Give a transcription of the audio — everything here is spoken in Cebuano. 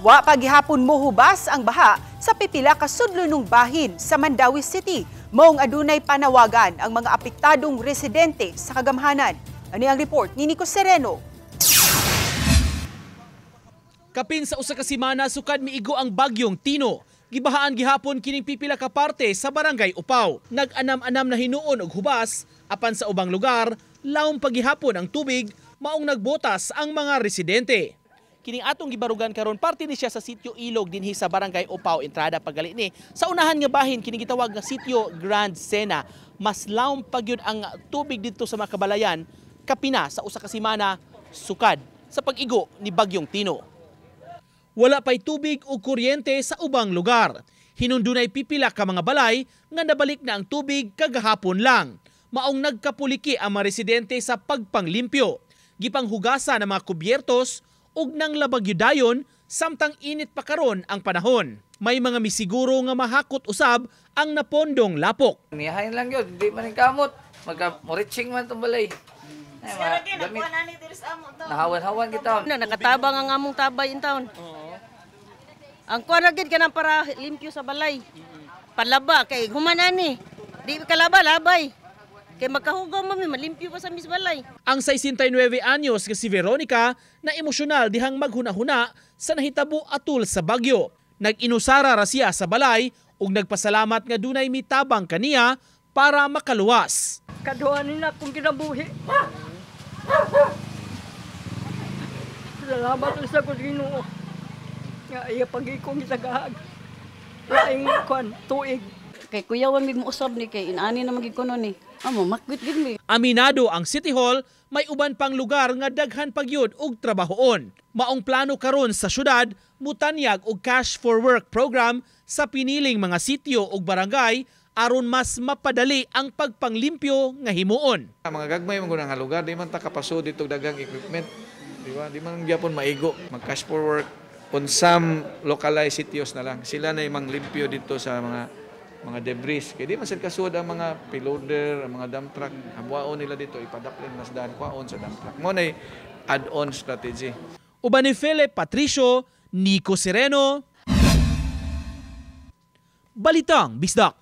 Wa pa gihapon mohubas ang baha sa pipila ka sudlonong bahin sa Mandaue City. Maong adunay panawagan ang mga apektadong residente sa kagamhanan. Ani ang report ni Nico Sereno. Kapin sa usa ka semana sukad miigo ang bagyong Tino. Gibahaan gihapon kining pipila ka parte sa Barangay Upaw. Nag-anam-anam na hinuon og hubas apan sa ubang lugar, lawom pagihapon ang tubig, maong nagbotas ang mga residente. Kining atong gibarugan karon, parte ni siya sa Sitio Ilog dinhi sa Barangay Upaw, entrada pagali ni. Sa unahan nga bahin kini gitawag nga Sitio Grand Sena. Mas lawom pa gyud ang tubig didto sa mga kabalayan kapina sa usa ka semana sukad sa pag-igo ni Bagyong Tino. Wala pa'y tubig o kuryente sa ubang lugar. Hinundunay pipila ka mga balay nga nabalik na ang tubig kagahapon lang. Maong nagkapuliki ang mga residente sa pagpanglimpyo. Gipanghugasan ang mga kubyertos ug nang labag dayon samtang init pa karon ang panahon. May mga misiguro nga mahakot usab ang napondong lapok. Niyahain lang yun, hindi man kamot. Magka-moriching man itong balay. Ay, gamit. Nahawan-hawan kita. Na nakatabang ang among tabay in town. Ang kuan ra gid kanang para limpyo sa balay. Palaba kay human ani. Di kalaba labay. Kay magkahugaw mami malimpyo pa sa mis balay. Ang 69 anyos nga si Veronica na emosyonal dihang maghuna-huna sa nahitabo atul sa bagyo. Nag-inusara ra siya sa balay ug nagpasalamat nga dunay mitabang kaniya para makaluwas. Kaduhanin na akong kinabuhi. Salamat lang sa Ginoo. Nga iya pag-ikong isagahag. Laing kwan, tuig. Kay kuya wa mig mousab ni kay inaani na magig kuno ni. Amo makwit gid mi. Aminado ang City Hall, may uban pang lugar nga daghan pagyud og trabahoon. Maong plano karon sa syudad mutanyag og cash for work program sa piniling mga sitio ug barangay aron mas mapadali ang pagpanglimpyo nga himuon. Ang mga gagmay man gud nga lugar, di man ta kapasod dito daghang equipment, di ba? Di man gyapon maigo. Mag cash for work on some localized sitios na lang. Sila na yung manglimpyo dito sa mga debris. Kaya di man sila kasuod ang mga payloader, ang mga dump truck. Habuaon nila dito, ipadaklen mas daan kwaon sa dump truck. Mo na add-on strategy. Uban ni Philip Patricio, Nico Sereno, Balitang Bisdak.